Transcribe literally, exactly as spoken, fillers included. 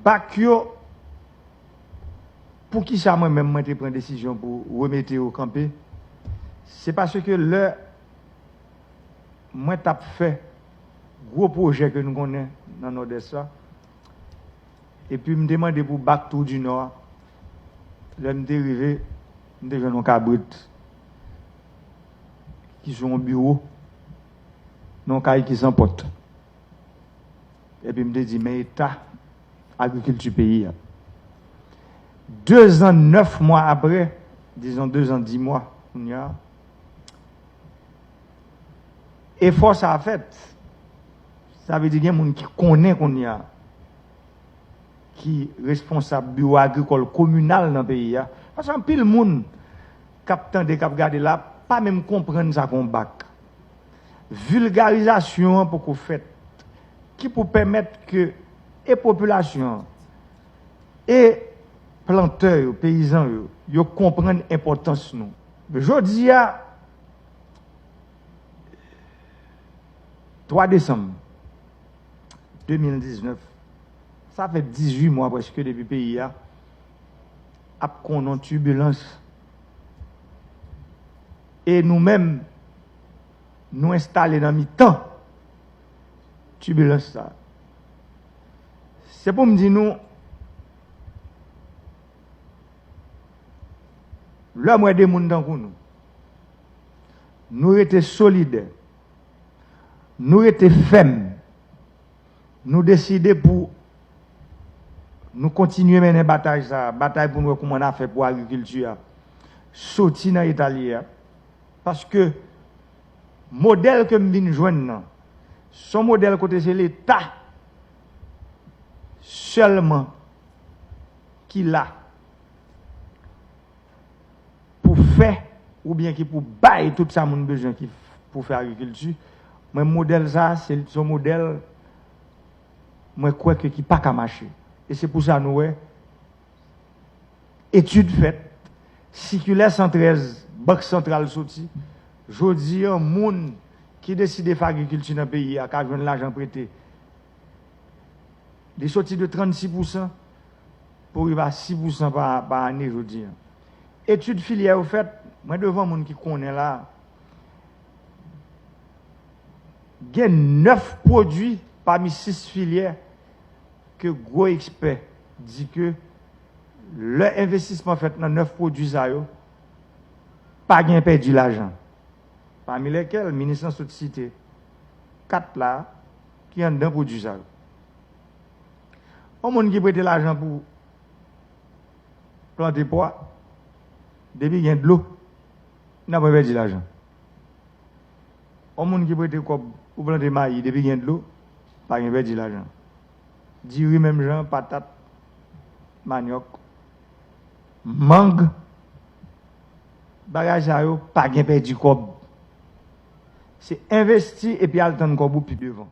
Pak yo, poukisa mwen menm mwen te pran desizyon pou remete yo kanpe? Se paske lè mwen t ap fè gwo pwojè ke nou konnen nan Nòdès la, epi m te mande pou bak Twou di Nò a, lè m te rive, m te jwenn yon kabrit ki sou yon biwo, nan yon kay ki san pòt. Epi m te di, men eta agrikilti peyi a. Dezan nèf mwa apre, dizon dezan dis mwa, kounye a, efò sa a fèt. Sa vle di gen moun ki konnen kounye a, ki responsab biwo agrikòl kominal nan peyi a. Paske anpil moun k ap tande, k ap gade la, pa menm konprann sa k yon bak. Vilgarizasyon an poko fèt, ki pou pèmèt ke e popilasyon an, e plantè yo, peyizan yo, yo konprann enpòtans nou. Jodi a, twa desanm de mil diznèf, sa fè dizuit mwa prèske depi peyi a ap konn yon tibilans. E nou menm, nou enstale nan mitan tibilans sa. Se pou m di nou, lè m wè de moun tankou nou, nou rete solidè, nou rete fèm, nou deside pou nou kontinye mennen batay sa a, batay pou n wè kouman n a fè pou agrikilti a soti nan eta l ye a. Paske modèl ke m vin jwenn nan, se yon modèl kote se Leta sèlman ki la pou fè oubyen ki pou bay tout sa moun bezwen ki pou fè agrikilti. Mwen, modèl sa a, se se yon modèl mwen kwè ke ki pa ka mache. E se pou sa nou wè etid fèt, sikilè san trèz, Bank Santral soti. Jodi a, moun ki deside fè agrikilti nan peyi a ka jwenn lajan prete. Li soti de trannsis pousan pou rive a sis pousan pa, pa ane jodi a. Etid filyè yo fèt, mwen devan moun ki konnen la, gen nèf pwodui pami sis filyè ke gwo ekspè di ke lè envestisman fèt nan nèf pwodui sa yo, pa gen pèdi lajan. Pami lèkèl, minis lan sot site kat la ki anndan pwodui sa yo. Yon moun ki prete lajan pou plante pwa, depi gen dlo, n ap pèdi lajan. Yon moun ki prete kòb pou plante mayi, depi gen dlo, pa gen pèdi lajan. Diri menm jan, patat, manyòk, mang, bagay sa yo, pa gen pèdi kòb. Se envesti epi al tann kòb ou pi devan.